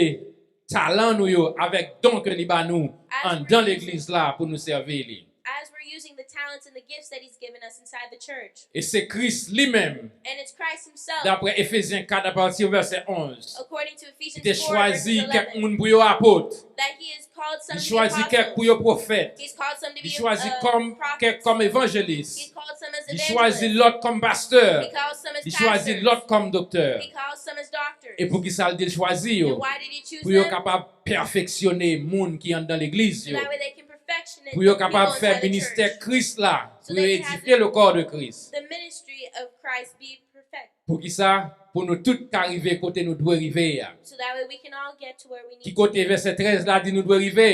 talan nou yo avèk don ke li ba nou As anndan we're legliz la pou nou sèvi li. As we're using the talent talents and the gifts that He's given us inside the church. E se Kris li menm, And it's Christ Himself, daprè Efezyen kat, apati vèsè onz, according to Ephesians ki te chwazi kèk moun pou yo apot, that He has called some li chwazi kèk pou yo pwofèt, He's called some to be, li chwazi uh, kòm kèk kòm evanjelis, He's called some as evangelists, li chwazi lòt kòm pastè, He calls some as pastors, li chwazi lòt kòm doktè. He calls some as doctors. E poukisa l di l chwazi yo? And why did He choose them? Pou yo kapab pèfeksyone moun ki anndan legliz yo, so that way they can perfection it, pou yo kapab fè ministè Kris la, so pou yo edifye le corps de Christ. The ministry of Christ be perfect. Poukisa? Pou nou tout ka rive kote nou dwe rive a. So that way we can all get to where we need to be. Ki kote vèsè trèz la di nou dwe rive?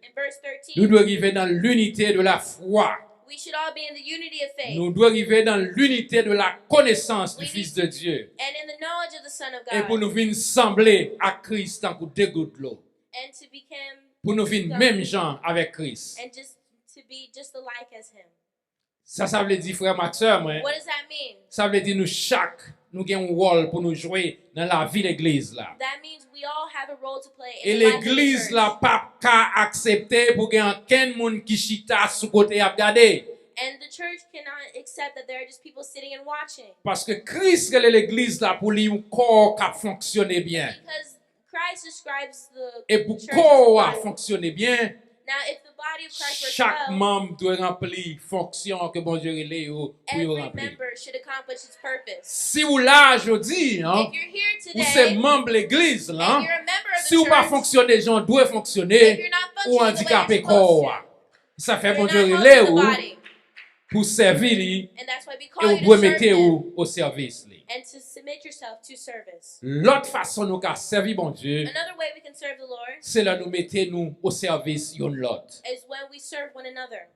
In verse thirteen, nou dwe rive dans l'unité de la foi. We should all be in the unity of faith. Nou dwe rive dans l'unité de la connaissance du Fils de Dieu. And in the knowledge of the Son of God. E pou nou vin sanble ak Kris tankou de gout dlo. And to become, pou nou vin menm jan avèk Kris. And just to be just alike as Him. Sa, sa vle di, frè m ak sè mwen, what does that mean? Sa vle di nou chak, nou gen yon wòl pou nou jwe nan lavi legliz la. That means we all have a role to play in the life of the church. E legliz la p ap ka aksepte pou gen ankenn moun ki chita sou kote y ap gade. And the church cannot accept that there are just people sitting and watching. Paske Kris rele legliz la pou li yon kò k ap fonksyone byen. Because Christ describes the church as a body. E pou kò a fonksyone byen, Now, if the body of Christ works well, chak manm dwe ranpli fonksyon ke Bondye rele yo pou yo ranpli. Every member should accomplish its purpose. Si w la jodi a, if you're here today, ou se manm legliz la, and you're a member of the church, si w pa fonksyone jan w dwe fonksyone, if you're not functioning the way you're supposed to, ou andikape kò a. Sa fè Bondye rele w pou sèvi li, e w dwe mete w o sèvis li. And to submit yourself to service. Lòt fason nou ka sèvi Bondye, another way we can serve the Lord, se lè nou mete nou o sèvis youn lòt. Is when we serve one another.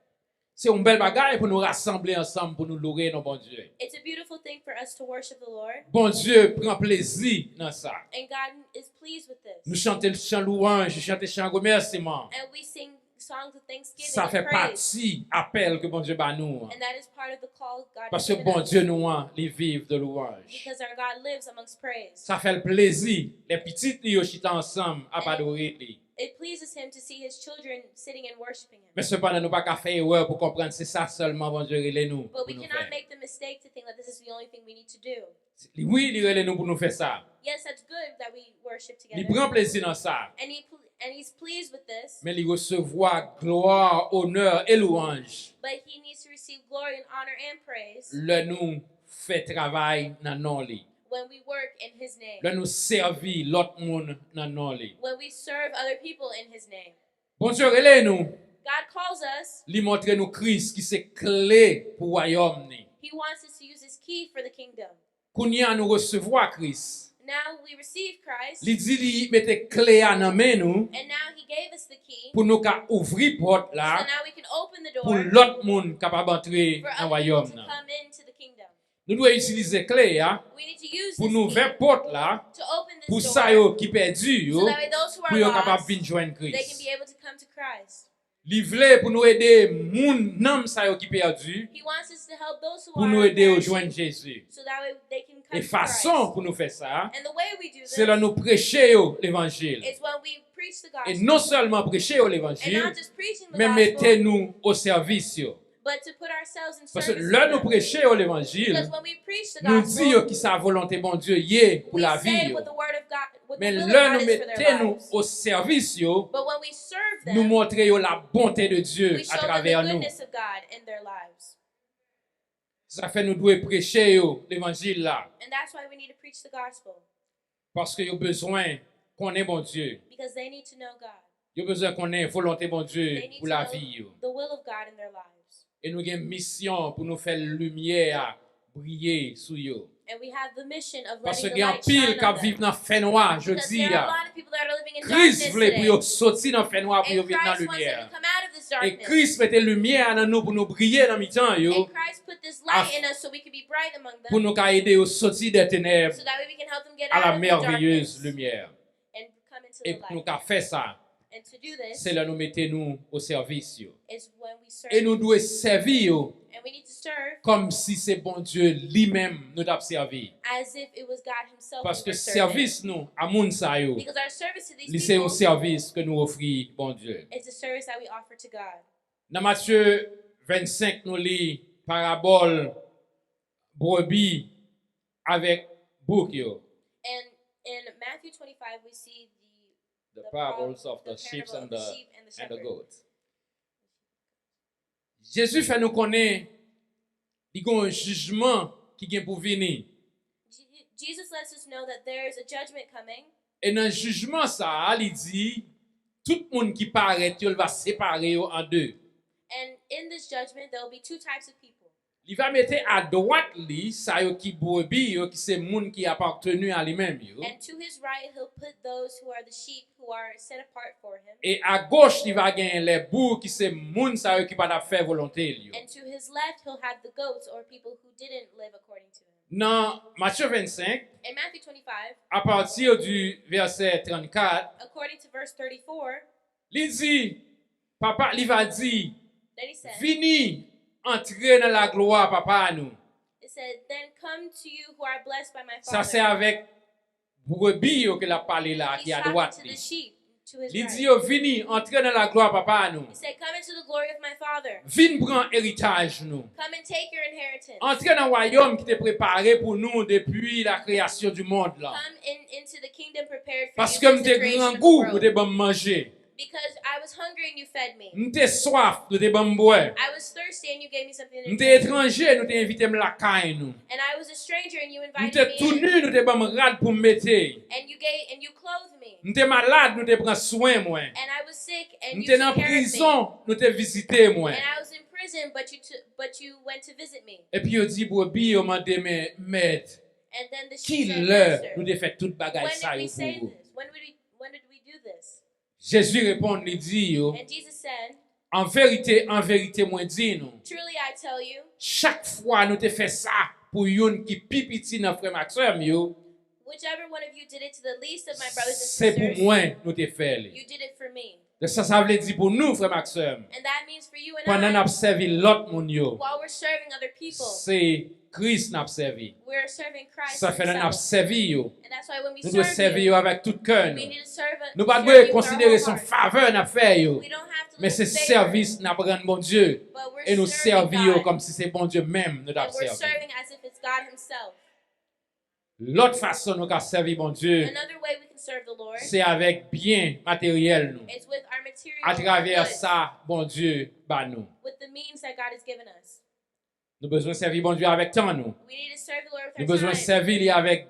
Se yon bèl bagay pou nou rasanble ansanm pou nou loure non Bondye. It's a beautiful thing for us to worship the Lord. Bondye pran plezi nan sa. And God is pleased with this. Nou chante chan lwanj, nou chante chan remèsiman. And we sing songs of thanksgiving and praise. Sa fè pati apèl ke Bondye ba nou an. And that is part of the call God has given us. Paske Bondye nou an, li viv de lwanj. Because our God lives amongst praise. Sa fè l plezi lè pitit li yo chita ansanm ap adore li. It pleases Him to see His children sitting and worshiping Him. Men sepandan, nou pa ka fè erè pou konprann se sa sèlman Bondye rele nou pou nou fè. But we cannot make the mistake to think that this is the only thing we need to do. Li, wi, li rele nou pou nou fè sa. Yes, that's good that we worship together. Li pran plezi nan sa. And he pl-, and he's pleased with this. Men li resevwa glwa, onè e lwanj. But he needs to receive glory and honor and praise. Lè nou fè travay nan non li. When we work in his name. Lè nou sèvi lòt moun nan non li. When we serve other people in his name. Bondye rele nou. God calls us. Li montre nou Kris ki se kle pou wayòm ni. He wants us to use his key for the kingdom. Kounye a nou resevwa Kris. Now we receive Christ. Li di li mete kle a nan men nou. And now he gave us the key. Pou nou ka ouvri pòt la. So now we can open the door. Pou lòt moun kapab antre nan wayòm nan. For other people to come into the kingdom. Nou dwe itilize kle a. We need to use this key to open this door. Pou nou ouvè pòt la. Pou sa yo ki pèdi yo. So that way those who are lost, pou yo kapab vin jwenn Kris. They can be able to come to Christ. Li vle pou nou ede moun, nanm sa yo ki pèdi, pou nou ede yo jwenn Jezi. E fason pou nou fè sa, se lè nou preche yo levanjil. E non sèlman preche yo levanjil, men mete nou o sèvis yo. Paske lè nou preche yo levanjil, nou di yo ki sa volonte Bondye ye pou lavi yo. Men lè nou mete nou o sèvis yo, nou montre yo la bonte de Dye atravè nou. Sa fè nou dwe preche yo levanjil la. Paske yo bezwen konnen Bondye. Yo bezwen konnen volonte Bondye pou lavi yo. E nou gen misyon pou nou fè limyè a briye sou yo. Paske gen anpil k ap viv nan fènwa jodi a. Kris vle pou yo soti nan fènwa pou yo vin nan limyè. E Kris mete limyè a nan nou pou nou briye nan mitan yo. Pou nou ka ede yo soti dè tenèb a la mèveyez limyè. E pou nou ka fè sa, se lè nou mete nou o sèvis yo. E nou dwe sèvi yo kòmsi se Bondye li menm nou t ap sèvi. Paske sèvis nou a moun sa yo, li se yon sèvis ke nou ofri Bondye. Nan Matye vennsenk, nou li parabòl brebi avèk bouk yo. And in Matthew twenty-five, we see The the, parables prob- of the the sheep parable and of the the, sheep and the and the shepherd. Goats. Jezi fè nou konnen li gen yon jijman ki gen pou vini. Je- Jesus lets us know that there is a judgment coming. E nan jijman sa a, li di, tout moun ki parèt yo, li va separe yo an de. And in this judgment, there will be two types of people. Li va mete adwat li sa yo ki brebi yo, ki se moun ki apateni a li menm yo. And to his right, he'll put those who are the sheep who are set apart for him. E agoch, li va genyen lè bou ki se moun sa yo ki pa t ap fè volonte l yo. And to his left, he'll have the goats or people who didn't live according to him. Nan Matye vennsenk, In Matthew twenty-five, à partir du verset trannkat, according to verse thirty-four, li di, papa, li va di, then he said, vini, antre nan laglwa papa nou. It said, then come to you who are blessed by my Sa se Father. Avèk brebi yo ke l ap pale la, He's ki talking adwat to li. The sheep, to his Li right. Di yo, vini, antre nan laglwa papa nou. He said, come into the glory of my Father. Vin pran eritaj nou. Come and take your inheritance. Antre nan wayòm ki te prepare pou nou depi la création du monde la. Come in, into the kingdom prepared for Paske you m since te the creation of the grangou, nou world. Te ban m manje. Because I was hungry and you fed me. M te swaf, nou te ban m bwè. I was thirsty and you gave me something to M te drink. Etranje, nou te envite m lakay nou. And I was a stranger and you M invited te me tou in. Nu, nou te ban m rad pou m mete. And you gave and you clothed me. M te malad, nou te pran swen mwen. And I was sick and M you te nan took care of me. Prizon, nou te vizite mwen. And I was in prison, but you took, but you went to visit me. Epi yo di, bwèbi yo mande, men mèt, And then the ki sheep said, lè Master, nou te fè tout bagay when sa did yo we say pou ou? This? When did we, when did we do this? Jezi reponn, li di yo, And Jesus said, an verite, an verite, mwen di nou, truly I tell you, chak fwa nou te fè sa pou youn ki pi piti nan frè m ak sè m yo, whichever one of you did it to the least of my brothers and se pou sisters, mwen nou te fè li. You did it for me. Donk sa, sa vle di pou nou, frè m ak sè m, And that means for you and pandan n I, ap sèvi lòt moun yo, while we're serving other people, se Kris n ap sèvi. We're serving Christ Sa fè lè n ap himself. Sèvi yo, And that's why when we nou dwe serve sèvi you, yo avèk tout kè we nou. need to serve, Nou pa serve dwe you with our konsidere whole se yon heart. Favè n ap fè yo, We don't have to men look se at favor, sèvis n ap rann Bondye, but we're e nou serving sèvi yo God. Kòm si se Bondye menm nou t ap And we're sèvi. Serving as if it's God himself. Lòt fason nou ka sèvi Bondye, Another way we can serve the Lord se avèk byen materyèl nou, is with our material atravè goods, sa Bondye ba nou. With the means that God has given us. Nou bezwen sèvi Bondye avèk tan nou. We need to serve the Lord with Nou our bezwen time. Sèvi li avèk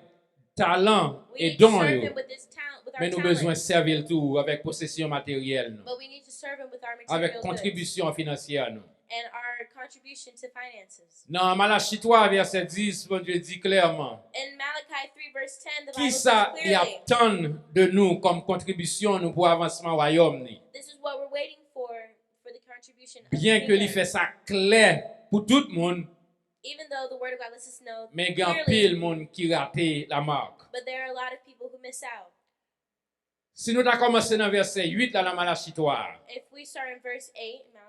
talan We e need to don serve yo, him with this talent, with our men nou talent. Bezwen sèvi l tou avèk posesyon materyèl nou, But we need to serve him with our avèk material goods kontribisyon finansyè nou. And our contribution to finances. Nan Malachi twa, vèsè dis, Bondye di klèman, In Malachi three verse ten, the Bible kisa says li ap clearly, tann de nou kòm kontribisyon nou pou avansman wayòm li? This is what we're waiting for, for the contribution of the Byen ke li kingdom. Fè sa klè pou tout moun, Even though the word of God lets us know men gen clearly, anpil moun ki rate lamak. But there are a lot of people who miss out. Si nou ta kòmanse nan vèsè uit la nan Malachi twa, If we start in verse eight in Malachi,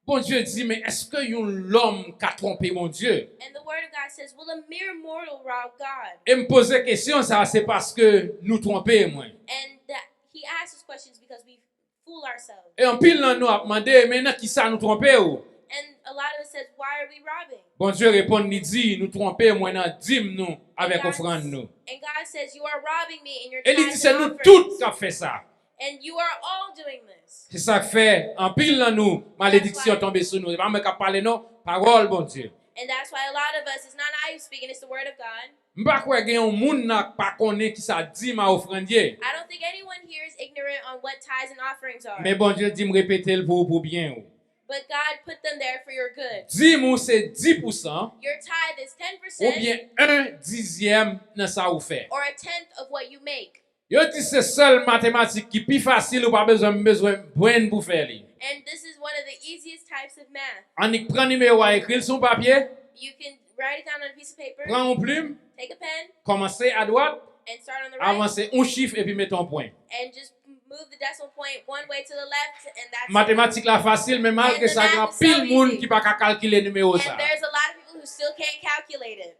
Bondye di, men èske yon lòm ka twonpe Bondye? And the word of God says, will a mere mortal rob God? E m poze kesyon sa, se paske nou twonpe mwen. And that he asks us questions because we fool ourselves. E anpil nan nou ap mande, men nan kisa nou twonpe w? And a lot of us says, why are we robbing? Bondye reponn, li di, nou twonpe mwen nan dim nou avèk And ofrann God's- nou. And God says, you are robbing me in your E li di, tithes se and nou offerings. Tout k ap fè sa. And you are all doing this. Se sa k fè anpil nan nou, malediksyon tonbe sou nou. E pa mwen k ap pale non, pawòl Bondye. And that's why a lot of us, it's not I who's speaking, it's the word of God. M pa kwè gen yon moun nan k pa konnen kisa dim a ofrann ye. I don't think anyone here is ignorant on what tithes and offerings are. Men Bondye di m repete l pou ou, pou byen ou. But God put them there for your good. Dim ou se dis pousan, Your tithe is ten percent oubyen yon dizyèm nan sa ou fè. Or a tenth of what you make. Yo di se sèl matematik ki pi fasil, ou pa bezwen, m bezwen brenn pou fè li. And this is one of the easiest types of math. Annik pran nimewo a, ekri l sou yon papye, You can write it down on a piece of paper, pran yon plim, take a pen, kòmanse adwat, and start on the right, avanse yon chif epi mete yon pwen. And just move the decimal point one way to the left, and that's Matematik la fasil, men malgre sa, gen anpil moun ki pa ka kalkile nimewo sa. And there's a lot of people who still can't calculate it.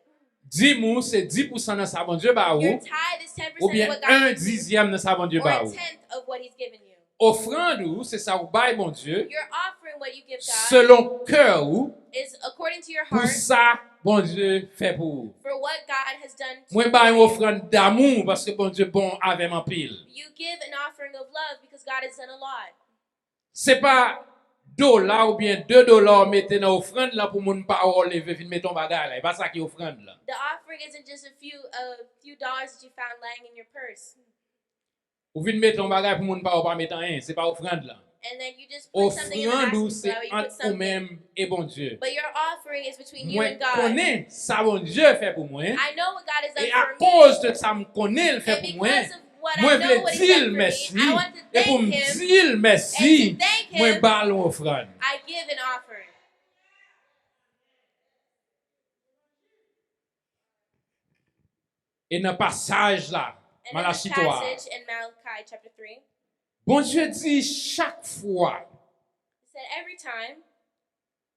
Dim ou se dis pousan nan sa Bondye ba ou, Your tithe is ten percent oubyen of what God yon gives you, dizyèm nan sa Bondye or ba a ou. Tenth of what he's given you. Ofrann ou, se sa ou bay Bondye, Your offering, what you give God, selon kè ou, is according to your pou heart sa Bondye fè pou ou. For what God has done to Mwen bay yon you. Ofrann damou paske Bondye bon avè m anpil. You give an offering of love because God has done a lot. Se pa dola oubyen de dola ou mete nan ofrann lan pou moun pa wè w leve vin mete yon bagay la. E pa sa ki ofrann lan. The offering isn't just a few a few dollars that you found lying in your purse. Ou vin mete yon bagay pou moun pa wè w pa mete anyen. Se pa ofrann lan. And then you just put something in the Ofrann ou basket se flower, you put ant ou something. Menm e Bondye. But your offering is between you Mwen and God. Konnen sa Bondye fè pou mwen. I know what God has done E for me. Akoz de sa m konnen l fè And pou mwen, because of what I mwen vle know what di He's l done for me, mèsi. I want to E pou m thank Him. Di l mèsi, And to thank Him, mwen ba l yon ofrann. I give an offering. E nan pasaj la, And in Malachi this twa, passage in Malachi chapter three, Bondye di chak fwa He said every time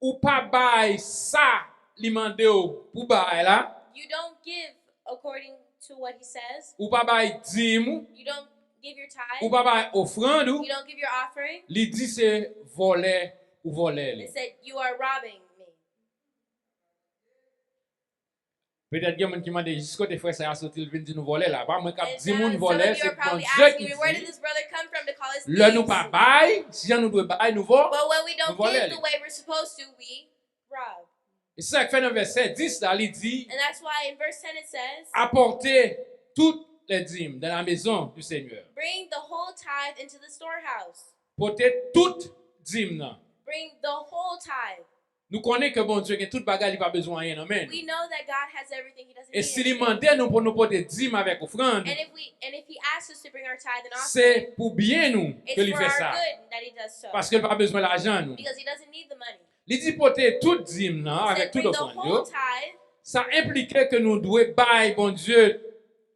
ou pa bay sa li mande w pou bay la, you don't give according to what He says, ou pa bay dim ou, you don't give your ou tithe, pa bay ofrann ou, you don't give your offering, li di se vòlè ou vòlè He li. Said, "You are robbing me." Petèt gen moun ki mande jis kote frè sa a soti l vin di nou vòlè la. Pa mwen k ap And di moun uh, some vòlè, of you se are probably Bondye asking ki me, "Where did di. This brother come from to call us Lè nou pa thieves?" Bay jan nou dwe bay, nou vò. But when we Nou don't vòlè give li. The way we're supposed to, we rob. E se sa k fè nan vèsè dis la, li di, And that's why in verse ten it says, Apportez toutes les dîmes dans la maison du Seigneur. "Bring the whole tithe into the storehouse." Pote tout dim nan. Bring the whole tithe. Nou konnen ke Bondye gen tout bagay, li pa bezwen anyen nan men We nou. Know that God has everything. He doesn't E need si li anything. Mande nou pou nou pote dim avèk ofrann, And if we and if He asks us to bring our tithe and Se offering, pou byen nou it's ke li for fè our sa. Good that He does so. Paske l pa bezwen lajan nou. Because He doesn't need the money. Li di pote tout dim nan He avèk said, tout "Bring the ofrann yo. Whole tithe." Sa enplike ke nou dwe bay Bondye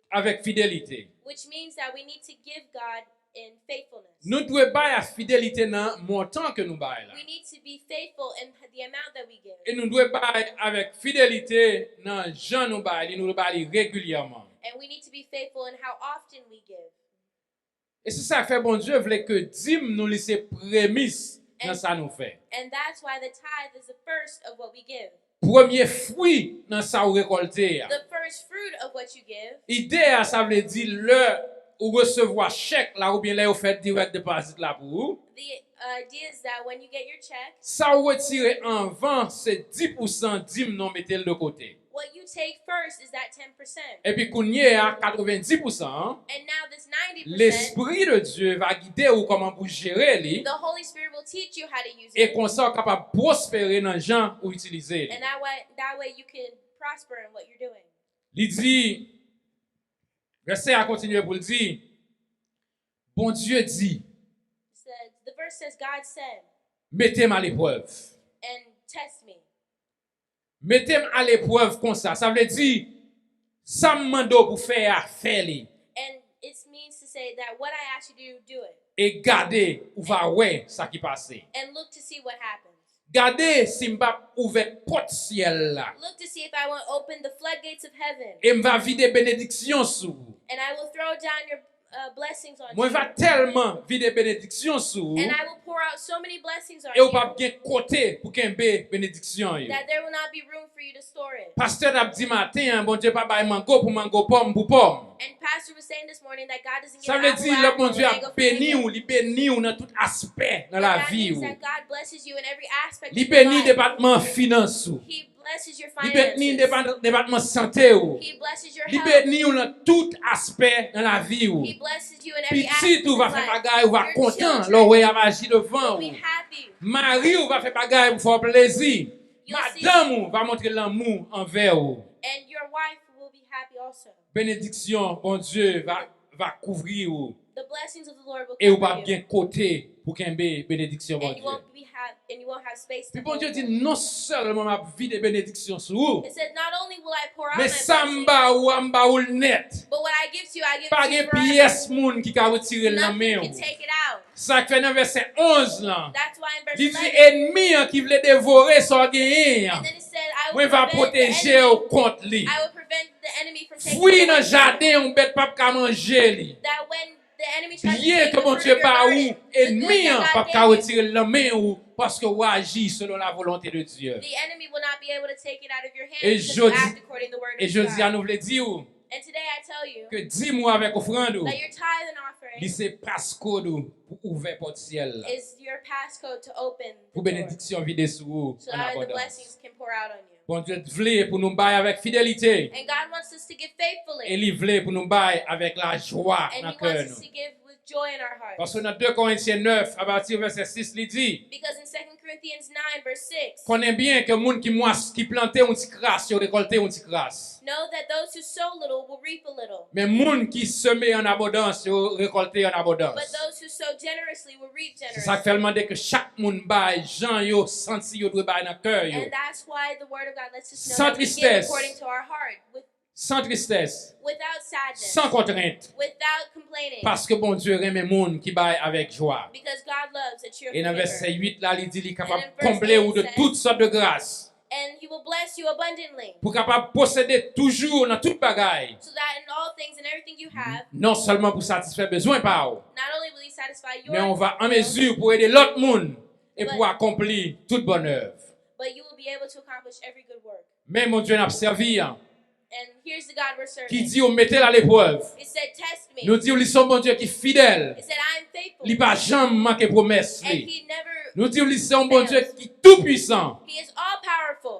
avèk fidelite. Which means that we need to give God in faithfulness. Nou dwe bay ak fidelite nan montan ke nou bay la. We need to be faithful in the amount that we give. E nou dwe bay avèk fidelite nan jan nou bay li, nou dwe bay li regilyèman. And we need to be faithful in how often we give. E se sa k fè Bondye vle ke dim nou li se premis nan sa nou fè. And that's why the tithe is the first of what we give. Premye fwi nan sa ou rekòlte a. The first fruit of what you give. Ide a, sa vle di lè ou resevwa chèk la oubyen lè yo fè direct deposit la pou ou. The idea is that when you get your check, Sa ou retire anvan se dis pousan dim nan ou mete l de kote. What you take first is that ten percent. Epi kounye a, katrevendis pousan an, And now this ninety percent, Lespri de Dye va gide ou kòman pou jere li, the Holy Spirit will teach you how to use e it. Konsa ou kapab pwospere nan jan ou itilize li. And that way, that way you can prosper in what you're doing. Li di, vèsè a kontinye pou l di, Bondye di, Said, the verse says, "God said, mete m aleprèv. And test me." Mete m aleprèv konsa. Sa vle di, sa m mande w pou fè a, fè li. And it means to say that what I ask you to do, do it. E gade, ou va wè sa ki pase. And look to see what happens. Gade si m p ap ouvè pòt syèl la. Look to see if I won't open the floodgates of heaven. E m va vide benediksyon sou ou. And I will throw down your uh, blessings on Mwen you. Va tèlman vide benediksyon sou ou. And I will pour out so many blessings on E ou you p ap gen kote pou kenbe benediksyon yo. That there will not be room for you to store it. Pastè t ap di maten an, Bondye pa bay mango pou mango, pòm pou pòm. And Pastor was saying this morning that God doesn't give Sa vle apple di, for lè apple, Bondye mango ap for beni mango. W, li beni w nan tout aspè nan That lavi means w. That God blesses you in every aspect Li of your beni life. Depatman finans ou. He blesses your Li beni finances. Depat- Depatman sante w. He blesses your Li health. Beni w nan tout aspè nan lavi w. He blesses you in every Pitit aspect ou of va your fè life. bagay ou va Your kontan children lè w wè y ap aji devan will be ou. Happy. Mari w va fè bagay pou fè w plezi. You'll see. Madanm ou va montre lanmou anvè w. And your wife will be happy also. Benediksyon Bondye va, va kouvri w. The blessings of the Lord will E ou p cover ap you. Gen kote pou kenbe benediksyon And you Bondye. Won't be have, and you won't have space to Pi Bondye hold di, them. Non sèlman m ap vide benediksyon sou ou, It says, "Not only will I pour out men my sa m blessing, ba ou a, m ba ou l nèt. But what I give to you, I give Pa to you gen forever. Pyès moun ki ka retire l nan Nothing men can w." Take it out." Sa k fè nan vèsè onz lan, That's why in verse li di, eleven, Enmi an ki vle devore sa w genyen an, and then it said, "I mwen will va prevent the pwoteje enemy. w kont li. I will prevent the enemy from taking Fwi it nan away from you." Jaden yon bèt p ap ka manje li. That when the Byen ke Bondye ba ou, enmi an p ap ka retire l nan men ou, paske w aji selon la volonte de Dye. The enemy will not be able to take it out of your hand because you act according to the word of God. E jodi a, nou vle di w ke dim ou avèk ofrann ou, li se paskòd ou pou ouvè pòt syèl la, pou benediksyon vide sou ou ann abondans. Bondye vle pou nou bay avèk fidelite. E li vle pou nou bay avèk lajwa nan kè nou. Paske nan de Korentyen nèf, apati vèsè sis, li di, konnen byen ke moun ki mwas, ki plante yon ti kras, yo rekòlte yon ti kras. Men moun ki seme an abondans, yo rekòlte an abondans. Se sa k fè l mande ke chak moun bay jan yo santi yo dwe bay nan kè yo. San tristès, san tristès, san kontrent, paske Bondye renmen moun ki bay avèk jwa. E nan vèsè uit la, li di li kapab konble ou de tout sòt de gras. Pou kapab posede toujou nan tout bagay. Non sèlman pou satisfè bezwen pa w, men w va an mezi pou ede lòt moun e pou akonpli tout bòn èv. Men Bondye n ap sèvi an, ki di w mete l aleprèv. Nou di w li se yon Bondye ki fidèl. Li pa janm manke pwomès li. Nou di w li se yon Bondye ki toupwisan.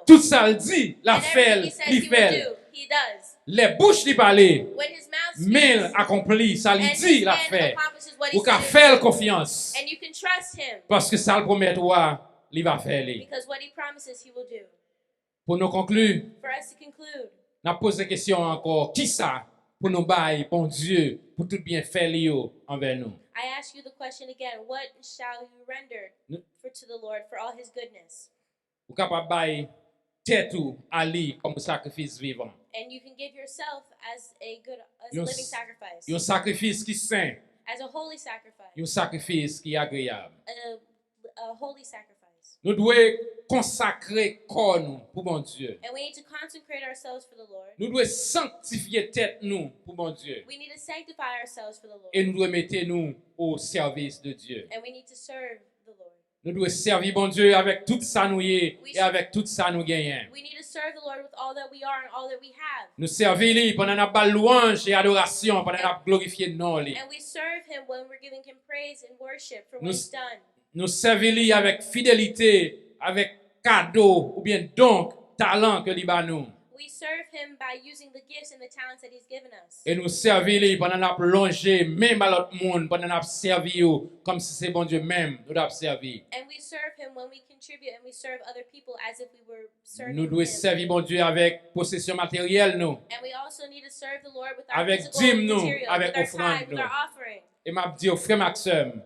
Tout sa l di, l ap fè l, li fè l. Lè bouch li pale, men l akonpli sa li di l ap fè. Ou ka fè l konfyans, paske sa l pwomèt ou a, li va fè li. Pou nou konkli, n ap poze kesyon an ankò, kisa pou nou bay Bondye pou tout byenfè li yo anvè nou? I ask you the question again, what shall you render for, to the Lord for all his goodness? Ou kapab bay tèt ou a li kòm yon sakrifis vivan. And you can give yourself as a good, as a living sacrifice. Yon sakrifis ki sen. As a holy sacrifice. Yon sakrifis ki agreyab. A, a holy sacrifice. Nou dwe konsakre kò nou pou Bondye. And we need to consecrate ourselves for the Lord. Nou dwe sanktifye tèt nou pou Bondye. We need to sanctify ourselves for the Lord. E nou dwe mete nou o sèvis de Dye. And we need to serve the Lord. Nou dwe sèvi Bondye avèk tout sa nou ye e avèk tout sa nou genyen. We need to serve the Lord with all that we are and all that we have. Nou sèvi li pandan n ap ba l lwanj e adorasyon, pandan n ap glorifye non li. And we serve him when we're giving him praise and worship for what he's done. Nou sèvi li avèk fidelite, avèk kado oubyen don, talan ke li ba nou. We serve him by using the gifts and the talents that he's given us. E nou sèvi li pandan n ap lonje men ba lòt moun, pandan n ap sèvi yo, kòmsi se Bondye menm nou t ap sèvi. And we serve him when we contribute and we serve other people as if we were serving him. Nou dwe sèvi Bondye avèk posesyon materyèl nou, And we also need to serve the Lord with our physical material, with our tithe, with our offering. Avèk dim nou, avèk ofrann nou. E m ap di w, frè m ak sè m,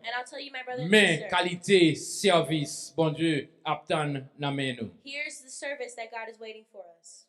men kalite sèvis Bondye ap tann nan men nou. Here's the service that God is waiting for us.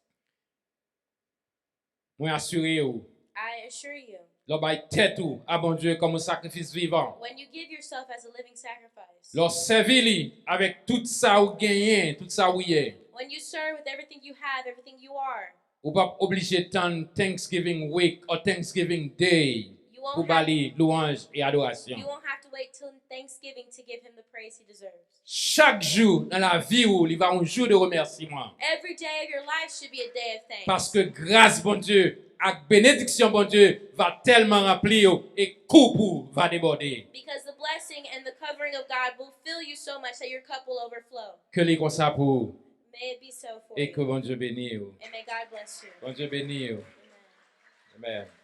Mwen asire w, I assure you, lè w bay tèt ou a Bondye kòm yon sakrifis vivan, when you give yourself as a living sacrifice, lè w sèvi li avèk tout sa w genyen, tout sa w ye, when you serve with everything you have, everything you are, ou p ap oblije tann Thanksgiving Week or Thanksgiving Day pou ba li lwanj e adorasyon. You won't have to wait till Thanksgiving to give him the praise he deserves. Chak jou nan lavi w, li va yon jou de remèsiman. Every day of your life should be a day of thanks. Paske gras Bondye ak benediksyon Bondye va tèlman ranpli w e koup ou va debòde. Because the blessing and the covering of God will fill you so much that your cup will overflow. Ke li konsa pou ou. May it be so for you. E ke Bondye beni w. And may God bless you. Bondye beni w. Amen. Amen.